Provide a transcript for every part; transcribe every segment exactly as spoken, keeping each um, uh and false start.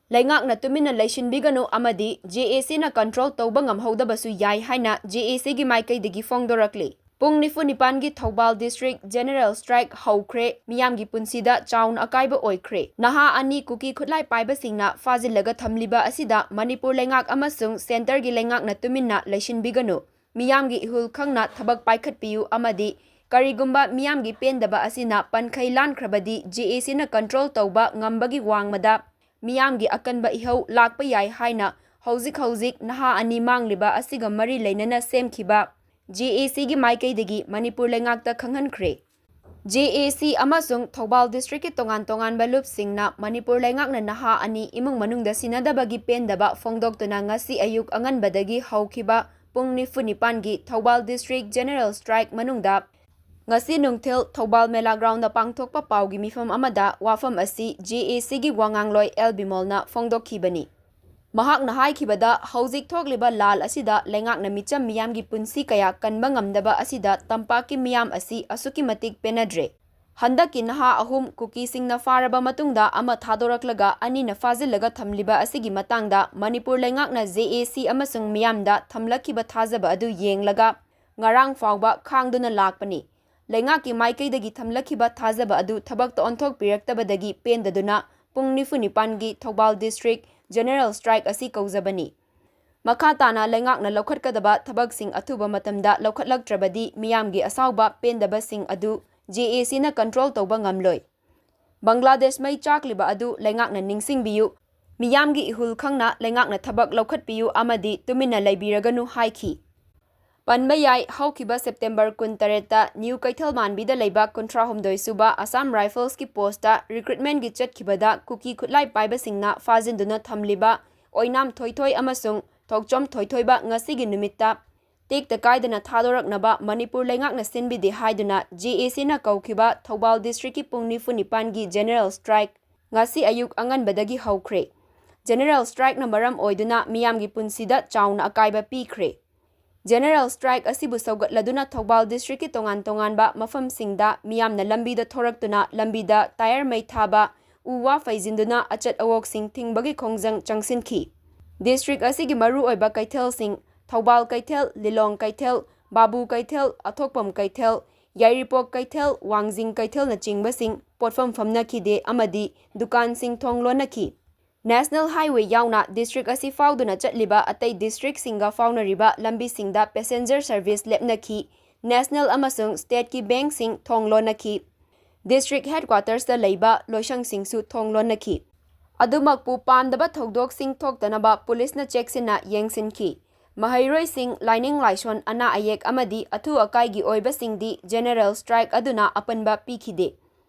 ꯂꯩꯉꯥꯛꯅ ꯇꯨꯃꯤꯟꯅ ꯂꯩꯁꯤꯟꯕꯤꯒꯅꯨ ꯑꯃꯗꯤ J A Cꯅ control ꯇꯧꯕ ꯉꯝꯍꯧꯗꯕꯁꯨ ꯌꯥꯏ ꯍꯥꯏꯅ J A Cꯒꯤ ꯃꯥꯏꯀꯩꯗꯒꯤ ꯐꯣꯡꯗꯣꯔꯛꯂꯤ꯫ ꯄꯨꯡ ꯅꯤꯐꯨ ꯅꯤꯄꯥꯟꯒꯤ ꯊꯧꯕꯥꯜ District General Strike ꯍꯧꯈ꯭ꯔꯦ꯫ ꯃꯤꯌꯥꯝꯒꯤ ꯄꯨꯟꯁꯤꯗ ꯆꯥꯎꯅ ꯑꯀꯥꯏꯕ ꯑꯣꯏꯈ꯭ꯔꯦ꯫ ꯅꯍꯥ ꯑꯅꯤ ꯀꯨꯀꯤ ꯈꯨꯠꯂꯥꯏ ꯄꯥꯏꯕꯁꯤꯡꯅ ꯐꯥꯖꯤꯜꯂꯒ ꯊꯝꯂꯤꯕ ꯑꯁꯤꯗ ꯃꯅꯤꯄꯨꯔ ꯂꯩꯉꯥꯛ ꯑꯃꯁꯨꯡ centreꯒꯤ ꯂꯩꯉꯥꯛꯅ ꯇꯨꯃꯤꯟꯅ ꯂꯩꯁꯤꯟꯕꯤꯒꯅꯨ꯫ ꯃꯤꯌꯥꯝꯒꯤ ꯏꯍꯨꯜ ꯈꯪꯅ ꯊꯕꯛ ꯄꯥꯏꯈꯠꯄꯤꯌꯨ ꯑꯃꯗꯤ ꯀꯔꯤꯒꯨꯝꯕ ꯃꯤꯌꯥꯝꯒꯤ ꯄꯦꯟꯗꯕ ꯑꯁꯤꯅ ꯄꯟꯈꯩ ꯂꯥꯟꯈ꯭ꯔꯕꯗꯤ J A Cꯅ control ꯇꯧꯕ ꯉꯝꯕꯒꯤ ꯋꯥꯡꯃꯗ ꯃꯤꯌꯥꯝꯒꯤ ꯑꯀꯟꯕ ꯏꯍꯧ ꯂꯥꯛꯄ ꯌꯥꯏ ꯍꯥꯏꯅ ꯍꯧꯖꯤꯛ ꯍꯧꯖꯤꯛ ꯅꯍꯥ ꯑꯅꯤ ꯃꯥꯡꯂꯤꯕ ꯑꯁꯤꯒ ꯃꯔꯤ ꯂꯩꯅꯅ ꯁꯦꯝꯈꯤꯕ J A Cꯒꯤ ꯃꯥꯏꯀꯩꯗꯒꯤ ꯃꯅꯤꯄꯨꯔ ꯂꯩꯉꯥꯛꯇ ꯈꯪꯍꯟꯈ꯭ꯔꯦ꯫ J A C ꯑꯃꯁꯨꯡ ꯊꯧꯕꯥꯜ Districtꯀꯤ ꯇꯣꯉꯥꯟ ꯇꯣꯉꯥꯟꯕ ꯂꯨꯞꯁꯤꯡꯅ ꯃꯅꯤꯄꯨꯔ ꯂꯩꯉꯥꯛꯅ ꯅꯍꯥ ꯑꯅꯤ ꯏꯃꯨꯡ ꯃꯅꯨꯡꯗ ꯁꯤꯟꯅꯗꯕꯒꯤ ꯄꯦꯟꯗꯕ ꯐꯣꯡꯗꯣꯛꯇꯨꯅ ꯉꯁꯤ ꯑꯌꯨꯛ ꯑꯉꯟꯕꯗꯒꯤ ꯍꯧꯈꯤꯕ ꯄꯨꯡ ꯅꯤꯐꯨ ꯅꯤꯄꯥꯟꯒꯤ ꯊꯧꯕꯥꯜ District General Strike ꯃꯅꯨꯡꯗ ꯉꯁꯤ ꯅꯨꯡꯊꯤꯜ ꯊꯧꯕꯥꯜ ꯃꯦꯂꯥ groundꯗ ꯄꯥꯡꯊꯣꯛꯄ ꯄꯥꯎꯒꯤ ꯃꯤꯐꯝ ꯑꯃꯗ ꯋꯥꯐꯝ ꯑꯁꯤ J A Cꯒꯤ ꯋꯥꯉꯥꯡꯂꯣꯏ ꯑꯦꯜ ꯕꯤꯃꯣꯜꯅ ꯐꯣꯡꯗꯣꯛꯈꯤꯕꯅꯤ꯫ ꯃꯍꯥꯛꯅ ꯍꯥꯏꯈꯤꯕꯗ, ꯍꯧꯖꯤꯛ ꯊꯣꯛꯂꯤꯕ ꯂꯥꯜ ꯑꯁꯤꯗ ꯂꯩꯉꯥꯛꯅ ꯃꯤꯆꯝ ꯃꯤꯌꯥꯝꯒꯤ ꯄꯨꯟꯁꯤ ꯀꯌꯥ ꯀꯟꯕ ꯉꯝꯗꯕ ꯑꯁꯤꯗ ꯇꯝꯄꯥꯛꯀꯤ ꯃꯤꯌꯥꯝ ꯑꯁꯤ ꯑꯁꯨꯛꯀꯤ ꯃꯇꯤꯛ ꯄꯦꯟꯅꯗ꯭ꯔꯦ꯫ ꯍꯟꯗꯛꯀꯤ ꯅꯍꯥ ꯑꯍꯨꯝ ꯀꯨꯀꯤꯁꯤꯡꯅ ꯐꯥꯔꯕ ꯃꯇꯨꯡꯗ ꯑꯃ ꯊꯥꯗꯣꯔꯛꯂꯒ ꯑꯅꯤꯅ ꯐꯥꯖꯤꯜꯂꯒ ꯊꯝꯂꯤꯕ ꯑꯁꯤꯒꯤ ꯃꯇꯥꯡꯗ ꯃꯅꯤꯄꯨꯔ ꯂꯩꯉꯥꯛꯅ J A C ꯑꯃꯁꯨꯡ ꯃꯤꯌꯥꯝꯗ ꯊꯝꯂꯛꯈꯤꯕ ꯊꯥꯖꯕ ꯑꯗꯨ ꯌꯦꯡꯂꯒ ꯉꯔꯥꯡ ꯐꯥꯎꯕ ꯈꯥꯡꯗꯨꯅ ꯂꯥꯛꯄꯅꯤ꯫ ꯂꯩꯉꯥꯛꯀꯤ ꯃꯥꯏꯀꯩꯗꯒꯤ ꯊꯝꯂꯛꯈꯤꯕ ꯊꯥꯖꯕ ꯑꯗꯨ ꯊꯕꯛꯇ ꯑꯣꯟꯊꯣꯛꯄꯤꯔꯛꯇꯕꯗꯒꯤ ꯄꯦꯟꯗꯗꯨꯅ ꯄꯨꯡ ꯅꯤꯐꯨ ꯅꯤꯄꯥꯟꯒꯤ ꯊꯧꯕꯥꯜ District General Strike ꯑꯁꯤ ꯀꯧꯖꯕꯅꯤ꯫ ꯃꯈꯥ ꯇꯥꯅ ꯂꯩꯉꯥꯛꯅ ꯂꯧꯈꯠꯀꯗꯕ ꯊꯕꯛꯁꯤꯡ ꯑꯊꯨꯕ ꯃꯇꯝꯗ ꯂꯧꯈꯠꯂꯛꯇ꯭ꯔꯕꯗꯤ ꯃꯤꯌꯥꯝꯒꯤ ꯑꯁꯥꯎꯕ ꯄꯦꯟꯗꯕꯁꯤꯡ ꯑꯗꯨ J A Cꯅ control ꯇꯧꯕ ꯉꯝꯂꯣꯏ꯫ ꯕꯪꯒ꯭ꯂꯥꯗꯦꯁ ꯃꯩ ꯆꯥꯛꯂꯤꯕ ꯑꯗꯨ ꯂꯩꯉꯥꯛꯅ ꯅꯤꯡꯁꯤꯡꯕꯤꯌꯨ, ꯃꯤꯌꯥꯝꯒꯤ ꯏꯍꯨꯜ ꯈꯪꯅ ꯂꯩꯉꯥꯛꯅ ꯊꯕꯛ ꯂꯧꯈꯠꯄꯤꯌꯨ ꯑꯃꯗꯤ ꯇꯨꯃꯤꯟꯅ ꯂꯩꯕꯤꯔꯒꯅꯨ ꯍꯥꯏꯈꯤ꯫ ꯄꯟꯕ ꯌꯥꯏ, ꯍꯧꯈꯤꯕ September ꯀꯨꯟꯇꯔꯦꯠꯇ ꯅ꯭ꯌꯨ ꯀꯩꯊꯦꯜꯃꯥꯟꯕꯤꯗ ꯂꯩꯕ ꯀꯨꯟꯊ꯭ꯔꯥꯍꯨꯝꯗꯣꯏ ꯁꯨꯕ Assam Riflesꯀꯤ postꯇ recruitmentꯀꯤ ꯆꯠꯈꯤꯕꯗ ꯀꯨꯀꯤ ꯈꯨꯠꯂꯥꯏ ꯄꯥꯏꯕꯁꯤꯡꯅ ꯐꯥꯖꯤꯟꯗꯨꯅ ꯊꯝꯂꯤꯕ ꯑꯣꯏꯅꯥꯝ ꯊꯣꯏꯊꯣꯏ ꯑꯃꯁꯨꯡ ꯊꯣꯛꯆꯣꯝ ꯊꯣꯏꯊꯣꯏꯕ ꯉꯁꯤꯒꯤ ꯅꯨꯃꯤꯠꯇ ꯇꯦꯛꯇ ꯀꯥꯏꯗꯅ ꯊꯥꯗꯣꯔꯛꯅꯕ ꯃꯅꯤꯄꯨꯔ ꯂꯩꯉꯥꯛꯅ ꯁꯤꯟꯕꯤꯗꯦ ꯍꯥꯏꯗꯨꯅ J A Cꯅ ꯀꯧꯈꯤꯕ ꯊꯧꯕꯥꯜ Districtꯀꯤ ꯄꯨꯡ ꯅꯤꯐꯨ ꯅꯤꯄꯥꯟꯒꯤ General Strike ꯉꯁꯤ ꯑꯌꯨꯛ ꯑꯉꯟꯕꯗꯒꯤ ꯍꯧꯈ꯭ꯔꯦ꯫ General Strikeꯅ ꯃꯔꯝ ꯑꯣꯏꯗꯨꯅ ꯃꯤꯌꯥꯝꯒꯤ ꯄꯨꯟꯁꯤꯗ ꯆꯥꯎꯅ ꯑꯀꯥꯏꯕ ꯄꯤꯈ꯭ꯔꯦ꯫ General Strike ꯑꯁꯤꯕꯨ ꯁꯧꯒꯠꯂꯗꯨꯅ ꯊꯧꯕꯥꯜ Districtꯀꯤ ꯇꯣꯉꯥꯟ ꯇꯣꯉꯥꯟꯕ ꯃꯐꯝꯁꯤꯡꯗ ꯃꯤꯌꯥꯝꯅ ꯂꯝꯕꯤꯗ ꯊꯣꯔꯛꯇꯨꯅ ꯂꯝꯕꯤꯗ tyre ꯃꯩ ꯊꯥꯕ, ꯎ ꯋꯥ ꯐꯩꯖꯤꯟꯗꯨꯅ ꯑꯆꯠ ꯑꯋꯣꯛꯁꯤꯡ ꯊꯤꯡꯕꯒꯤ ꯈꯣꯡꯖꯪ ꯆꯪꯁꯤꯟꯈꯤ꯫ ꯗꯤꯁꯇ꯭ꯔꯤꯛ ꯑꯁꯤꯒꯤ ꯃꯔꯨꯑꯣꯏꯕ ꯀꯩꯊꯦꯜꯁꯤꯡ ꯊꯧꯕꯥꯜ ꯀꯩꯊꯦꯜ, ꯂꯤꯂꯣꯡ ꯀꯩꯊꯦꯜ, ꯕꯥꯕꯨ ꯀꯩꯊꯦꯜ, ꯑꯊꯣꯛꯄꯝ ꯀꯩꯊꯦꯜ, ꯌꯥꯏꯔꯤꯄꯣꯛ ꯀꯩꯊꯦꯜ, ꯋꯥꯡꯖꯤꯡ ꯀꯩꯊꯦꯜꯅꯆꯤꯡꯕꯁꯤꯡ ꯄꯣꯠꯐꯝ ꯐꯝꯅꯈꯤꯗꯦ ꯑꯃꯗꯤ ꯗꯨꯀꯥꯟꯁꯤꯡ ꯊꯣꯡ ꯂꯣꯟꯅꯈꯤ꯫ ꯅꯦꯁꯅꯦꯜ ꯍꯥꯏꯋꯦ ꯌꯥꯎꯅ ꯗꯤꯁꯇ꯭ꯔꯤꯛ ꯑꯁꯤ ꯐꯥꯎꯗꯨꯅ ꯆꯠꯂꯤꯕ ꯑꯇꯩ ꯗꯤꯁꯇ꯭ꯔꯤꯛꯁꯤꯡꯒ ꯐꯥꯎꯅꯔꯤꯕ ꯂꯝꯕꯤꯁꯤꯡꯗ ꯄꯦꯁꯦꯟꯖꯔ ꯁꯔꯚꯤꯁ ꯂꯦꯞꯅꯈꯤ꯫ ꯅꯦꯁꯅꯦꯜ ꯑꯃꯁꯨꯡ ꯁ꯭ꯇꯦꯠꯀꯤ ꯕꯦꯡꯛꯁꯤꯡ ꯊꯣꯡ ꯂꯣꯟꯅꯈꯤ꯫ ꯗꯤꯁꯇ꯭ꯔꯤꯛ ꯍꯦꯗꯀ꯭ꯋꯥꯇꯔꯁꯇ ꯂꯩꯕ ꯂꯣꯏꯁꯪꯁꯤꯡꯁꯨ ꯊꯣꯡ ꯂꯣꯟꯅꯈꯤ꯫ ꯑꯗꯨꯃꯛꯄꯨ ꯄꯥꯝꯗꯕ ꯊꯧꯗꯣꯛꯁꯤꯡ ꯊꯣꯛꯇꯅꯕ ꯄꯨꯂꯤꯁꯅ ꯆꯦꯛꯁꯤꯟꯅ ꯌꯦꯡꯁꯤꯟꯈꯤ꯫ ꯃꯍꯩꯔꯣꯏꯁꯤꯡ, ꯂꯥꯏꯅꯤꯡ ꯂꯥꯏꯁꯣꯟ, ꯑꯅꯥ ꯑꯌꯦꯛ ꯑꯃꯗꯤ ꯑꯊꯨ ꯑꯀꯥꯏꯒꯤ ꯑꯣꯏꯕꯁꯤꯡꯗꯤ ꯖꯦꯅꯦꯔꯦꯜ ꯁ꯭ꯇ꯭ꯔꯥꯏꯛ ꯑꯗꯨꯅ ꯑꯄꯟꯕ ꯄꯤꯈꯤꯗꯦ꯫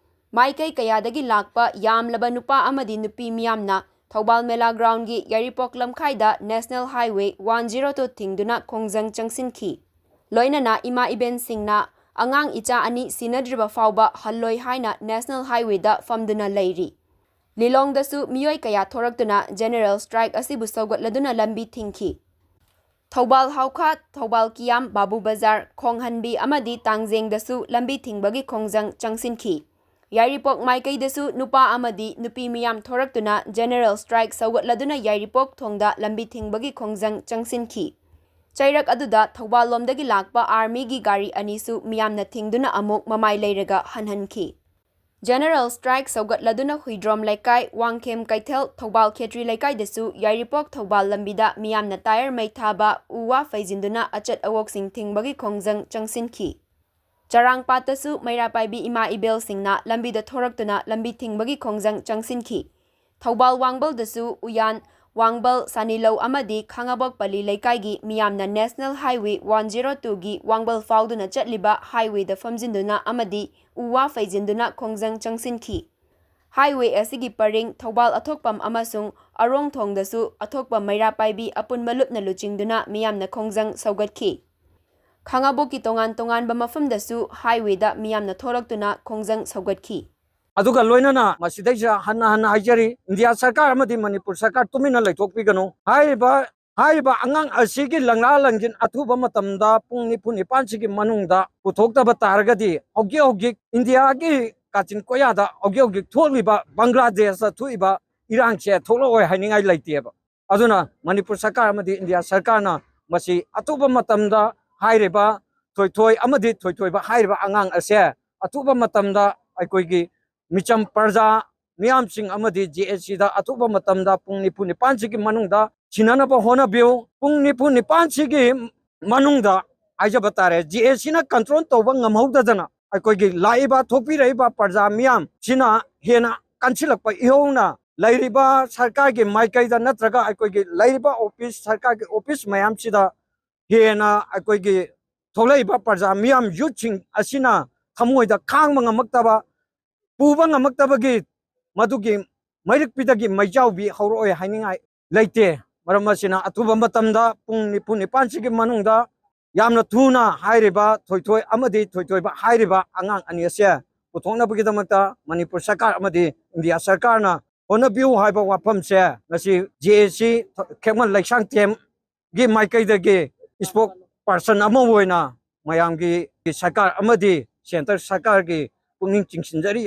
ꯃꯥꯏꯀꯩ ꯀꯌꯥꯗꯒꯤ ꯂꯥꯛꯄ ꯌꯥꯝꯂꯕ ꯅꯨꯄꯥ ꯑꯃꯗꯤ ꯅꯨꯄꯤ ꯃꯤꯌꯥꯝꯅ ꯊꯧꯕꯥꯜ ꯃꯦꯂꯥ ꯒ꯭ꯔꯥꯎꯟꯒꯤ ꯌꯥꯏꯔꯤꯄꯣꯛ ꯂꯝꯈꯥꯏꯗ national highway one zero two ꯊꯤꯡꯗꯨꯅ ꯈꯣꯡꯖꯪ ꯆꯪꯁꯤꯟꯈꯤ꯫ ꯂꯣꯏꯅꯅ ꯏꯃꯥ ꯏꯕꯦꯟꯁꯤꯡꯅ ꯑꯉꯥꯡ ꯏꯆꯥ ꯑꯅꯤ ꯁꯤꯟꯅꯗ꯭ꯔꯤꯕ ꯐꯥꯎꯕ ꯍꯜꯂꯣꯏ ꯍꯥꯏꯅ ꯅꯦꯁꯅꯦꯜ ꯍꯥꯏꯋꯦꯗ ꯐꯝꯗꯨꯅ ꯂꯩꯔꯤ꯫ ꯂꯤꯂꯣꯡꯗꯁꯨ ꯃꯤꯑꯣꯏ ꯀꯌꯥ ꯊꯣꯔꯛꯇꯨꯅ ꯖꯦꯅꯦꯔꯦꯜ ꯁ꯭ꯇ꯭ꯔꯥꯏꯛ ꯑꯁꯤꯕꯨ ꯁꯧꯒꯠꯂꯗꯨꯅ ꯂꯝꯕꯤ ꯊꯤꯡꯈꯤ꯫ ꯊꯧꯕꯥꯜ ꯍꯥꯎꯈꯥ, ꯊꯧꯕꯥꯜ ꯀꯤꯌꯥꯝ, ꯕꯥꯕꯨ ꯕꯖꯥꯔ, ꯈꯣꯡꯍꯟꯕꯤ ꯑꯃꯗꯤ ꯇꯥꯡꯖꯦꯡꯗꯁꯨ ꯂꯝꯕꯤ ꯊꯤꯡꯕꯒꯤ ꯈꯣꯡꯖꯪ ꯆꯪꯁꯤꯟꯈꯤ꯫ ꯌꯥꯏꯔꯤꯄꯣꯛ ꯃꯥꯏꯀꯩꯗꯁꯨ ꯅꯨꯄꯥ ꯑꯃꯗꯤ ꯅꯨꯄꯤ ꯃꯤꯌꯥꯝ ꯊꯣꯔꯛꯇꯨꯅ ꯖꯦꯅꯦꯔꯦꯜ ꯁ꯭ꯇ꯭ꯔꯥꯏꯛ ꯁꯧꯒꯠꯂꯗꯨꯅ ꯌꯥꯏꯔꯤꯄꯣꯛ ꯊꯣꯡꯗ ꯂꯝꯕꯤ ꯊꯤꯡꯕꯒꯤ ꯈꯣꯡꯖꯪ ꯆꯪꯁꯤꯟꯈꯤ꯫ ꯆꯩꯔꯛ ꯑꯗꯨꯗ ꯊꯧꯕꯥꯜ ꯂꯣꯝꯗꯒꯤ ꯂꯥꯛꯄ ꯑꯥꯔꯃꯤꯒꯤ ꯒꯥꯔꯤ ꯑꯅꯤꯁꯨ ꯃꯤꯌꯥꯝꯅ ꯊꯤꯡꯗꯨꯅ ꯑꯃꯨꯛ ꯃꯃꯥꯏ ꯂꯩꯔꯒ ꯍꯟꯍꯟꯈꯤ꯫ ꯖꯦꯅꯦꯔꯦꯜ ꯁ꯭ꯇ꯭ꯔꯥꯏꯛ ꯁꯧꯒꯠꯂꯗꯨꯅ ꯍꯨꯏꯗ꯭ꯔꯣꯝ ꯂꯩꯀꯥꯏ, ꯋꯥꯡꯈꯦꯝ ꯀꯩꯊꯦꯜ, ꯊꯧꯕꯥꯜ ꯈꯦꯇ꯭ꯔꯤ ꯂꯩꯀꯥꯏꯗꯁꯨ ꯌꯥꯏꯔꯤꯄꯣꯛ ꯊꯧꯕꯥꯜ ꯂꯝꯕꯤꯗ ꯃꯤꯌꯥꯝꯅ ꯇꯥꯌꯔ ꯃꯩ ꯊꯥꯕ, ꯎ ꯋꯥ ꯐꯩꯖꯤꯟꯗꯨꯅ ꯑꯆꯠ ꯑꯋꯣꯛꯁꯤꯡ ꯊꯤꯡꯕꯒꯤ ꯈꯣꯡꯖꯪ ꯆꯪꯁꯤꯟꯈꯤ꯫ ꯆꯔꯥꯡꯄꯥꯠꯇꯁꯨ ꯃꯩꯔꯥ ꯄꯥꯏꯕꯤ ꯏꯃꯥ ꯏꯕꯦꯜꯁꯤꯡꯅ ꯂꯝꯕꯤꯗ ꯊꯣꯔꯛꯇꯨꯅ ꯂꯝꯕꯤ ꯊꯤꯡꯕꯒꯤ ꯈꯣꯡꯖꯪ ꯆꯪꯁꯤꯟꯈꯤ꯫ ꯊꯧꯕꯥꯜ ꯋꯥꯡꯕꯜꯗꯁꯨ ꯎꯌꯥꯟ, ꯋꯥꯡꯕꯜ, ꯁꯥꯅꯤꯂꯧ ꯑꯃꯗꯤ ꯈꯥꯉꯕꯣꯛ ꯄꯜꯂꯤ ꯂꯩꯀꯥꯏꯒꯤ ꯃꯤꯌꯥꯝꯅ ꯅꯦꯁꯅꯦꯜ ꯍꯥꯏꯋꯦ ꯋꯥꯟ ꯖꯤꯔꯣ ꯇꯨꯒꯤ ꯋꯥꯡꯕꯜ ꯐꯥꯎꯗꯨꯅ ꯆꯠꯂꯤꯕ ꯍꯥꯏꯋꯦꯗ ꯐꯝꯖꯤꯟꯗꯨꯅ ꯑꯃꯗꯤ ꯎ ꯋꯥ ꯐꯩꯖꯤꯟꯗꯨꯅ ꯈꯣꯡꯖꯪ ꯆꯪꯁꯤꯟꯈꯤ꯫ ꯍꯥꯏꯋꯦ ꯑꯁꯤꯒꯤ ꯄꯔꯤꯡ ꯊꯧꯕꯥꯜ ꯑꯊꯣꯛꯄꯝ ꯑꯃꯁꯨꯡ ꯑꯔꯣꯡꯊꯣꯡꯗꯁꯨ ꯑꯊꯣꯛꯄꯝ ꯃꯩꯔꯥ ꯄꯥꯏꯕꯤ ꯑꯄꯨꯟꯕ ꯂꯨꯞꯅ ꯂꯨꯆꯤꯡꯗꯨꯅ ꯃꯤꯌꯥꯝꯅ ꯈꯣꯡꯖꯪ ꯁꯧꯒꯠꯈꯤ꯫ ꯈꯥꯉꯕꯣꯛꯀꯤ ꯇꯣꯉꯥꯟ ꯇꯣꯉꯥꯟꯕ ꯃꯐꯝꯗꯁꯨ ꯍꯥꯏꯋꯦꯗ ꯃꯤꯌꯥꯝꯅ ꯊꯣꯔꯛꯇꯨꯅ ꯈꯣꯡꯖꯪ ꯁꯧꯒꯠꯈꯤ꯫ ꯑꯗꯨꯒ ꯂꯣꯏꯅꯅ ꯃꯁꯤꯗꯩꯁꯤꯗ ꯍꯟꯅ ꯍꯟꯅ ꯍꯥꯏꯖꯔꯤ, ꯏꯟꯗꯤꯌꯥ ꯁꯔꯀꯥꯔ ꯑꯃꯗꯤ ꯃꯅꯤꯄꯨꯔ ꯁꯔꯀꯥꯔ ꯇꯨꯃꯤꯟꯅ ꯂꯩꯊꯣꯛꯄꯤꯒꯅꯨ꯫ ꯍꯥꯏꯔꯤꯕ, ꯍꯥꯏꯔꯤꯕ ꯑꯉꯥꯡ ꯑꯁꯤꯒꯤ ꯂꯪꯂꯥ ꯂꯪꯖꯤꯟ ꯑꯊꯨꯕ ꯃꯇꯝꯗ ꯄꯨꯡ ꯅꯤꯐꯨ ꯅꯤꯄꯥꯟꯁꯤꯒꯤ ꯃꯅꯨꯡꯗ ꯄꯨꯊꯣꯛꯇꯕ ꯇꯥꯔꯒꯗꯤ ꯍꯧꯖꯤꯛ ꯍꯧꯖꯤꯛ ꯏꯟꯗꯤꯌꯥꯒꯤ ꯀꯥꯆꯤꯟ ꯀꯣꯌꯥꯗ ꯍꯧꯖꯤꯛ ꯍꯧꯖꯤꯛ ꯊꯣꯛꯂꯤꯕ ꯕꯪꯒ꯭ꯂꯥꯗꯦꯁꯇ ꯊꯣꯛꯏꯕ ꯏꯔꯥꯡꯁꯦ ꯊꯣꯛꯂꯛꯑꯣꯏ ꯍꯥꯏꯅꯤꯡꯉꯥꯏ ꯂꯩꯇꯦꯕ꯫ ꯑꯗꯨꯅ ꯃꯅꯤꯄꯨꯔ ꯁꯔꯀꯥꯔ ꯑꯃꯗꯤ ꯏꯟꯗꯤꯌꯥ ꯁꯔꯀꯥꯔꯅ ꯃꯁꯤ ꯑꯊꯨꯕ ꯃꯇꯝꯗ ꯍꯥꯏꯔꯤꯕ ꯊꯣꯏꯊꯣꯏ ꯑꯃꯗꯤ ꯊꯣꯏꯊꯣꯏꯕ ꯍꯥꯏꯔꯤꯕ ꯑꯉꯥꯡ ꯑꯁꯦ ꯑꯊꯨꯕ ꯃꯇꯝꯗ ꯑꯩꯈꯣꯏꯒꯤ ꯃꯤꯆꯝ ꯄ꯭ꯔꯖꯥ ꯃꯤꯌꯥꯝꯁꯤꯡ ꯑꯃꯗꯤ ꯖꯦ ꯑꯦ ꯁꯤꯗ ꯑꯊꯨꯕ ꯃꯇꯝꯗ ꯄꯨꯡ ꯅꯤꯐꯨ ꯅꯤꯄꯥꯟꯁꯤꯒꯤ ꯃꯅꯨꯡꯗ ꯁꯤꯟꯅꯅꯕ ꯍꯣꯠꯅꯕꯤꯌꯨ꯫ ꯄꯨꯡ ꯅꯤꯐꯨ ꯅꯤꯄꯥꯟꯁꯤꯒꯤ ꯃꯅꯨꯡꯗ ꯍꯥꯏꯖꯕ ꯇꯥꯔꯦ, ꯖꯦ ꯑꯦ ꯁꯤꯅ ꯀꯟꯇ꯭ꯔꯣꯜ ꯇꯧꯕ ꯉꯝꯍꯧꯗꯗꯅ ꯑꯩꯈꯣꯏꯒꯤ ꯂꯥꯛꯏꯕ ꯊꯣꯛꯄꯤꯔꯛꯏꯕ ꯄ꯭ꯔꯖꯥ ꯃꯤꯌꯥꯝꯁꯤꯅ ꯍꯦꯟꯅ ꯀꯟꯁꯤꯜꯂꯛꯄ ꯏꯍꯧꯅ ꯂꯩꯔꯤꯕ ꯁꯔꯀꯥꯔꯒꯤ ꯃꯥꯏꯀꯩꯗ ꯅꯠꯇ꯭ꯔꯒ ꯑꯩꯈꯣꯏꯒꯤ ꯂꯩꯔꯤꯕ ꯑꯣꯐꯤꯁ, ꯁꯔꯀꯥꯔꯒꯤ ꯑꯣꯐꯤꯁ ꯃꯌꯥꯝꯁꯤꯗ ꯍꯦꯟꯅ ꯑꯩꯈꯣꯏꯒꯤ ꯊꯣꯛꯂꯛꯏꯕ ꯄ꯭ꯔꯖꯥ ꯃꯤꯌꯥꯝ ꯌꯨꯠꯁꯤꯡ ꯑꯁꯤꯅ ꯊꯃꯣꯏꯗ ꯈꯥꯡꯕ ꯉꯝꯃꯛꯇꯕ, ꯄꯨꯕ ꯉꯝꯃꯛꯇꯕꯒꯤ ꯃꯗꯨꯒꯤ ꯃꯩꯔꯛꯄꯤꯗꯒꯤ ꯃꯩꯖꯥꯎꯕꯤ ꯍꯧꯔꯛꯑꯣꯏ ꯍꯥꯏꯅꯤꯡꯉꯥꯏ ꯂꯩꯇꯦ꯫ ꯃꯔꯝ ꯑꯁꯤꯅ ꯑꯊꯨꯕ ꯃꯇꯝꯗ ꯄꯨꯡ ꯅꯤꯐꯨ ꯅꯤꯄꯥꯟꯁꯤꯒꯤ ꯃꯅꯨꯡꯗ ꯌꯥꯝꯅ ꯊꯨꯅ ꯍꯥꯏꯔꯤꯕ ꯊꯣꯏꯊꯣꯏ ꯑꯃꯗꯤ ꯊꯣꯏꯊꯣꯏꯕ ꯍꯥꯏꯔꯤꯕ ꯑꯉꯥꯡ ꯑꯅꯤ ꯑꯁꯦ ꯄꯨꯊꯣꯛꯅꯕꯒꯤꯗꯃꯛꯇ ꯃꯅꯤꯄꯨꯔ ꯁꯔꯀꯥꯔ ꯑꯃꯗꯤ ꯏꯟꯗꯤꯌꯥ ꯁꯔꯀꯥꯔꯅ ꯍꯣꯠꯅꯕꯤꯌꯨ ꯍꯥꯏꯕ ꯋꯥꯐꯝꯁꯦ ꯉꯁꯤ ꯖꯦ ꯑꯦ ꯁꯤ ꯈꯦꯛꯃꯟ ꯂꯩꯁꯥꯡꯊꯦꯝꯒꯤ ꯃꯥꯏꯀꯩꯗꯒꯤ ꯏꯁꯄꯣꯛ ꯄꯥꯔꯁꯟ ꯑꯃ ꯑꯣꯏꯅ ꯃꯌꯥꯝꯒꯤ ꯁꯔꯀꯥꯔ ꯑꯃꯗꯤ ꯁꯦꯟꯇꯔ ꯁꯔꯀꯥꯔꯒꯤ ꯄꯨꯛꯅꯤꯡ ꯆꯤꯡꯁꯤꯟꯖꯔꯤ꯫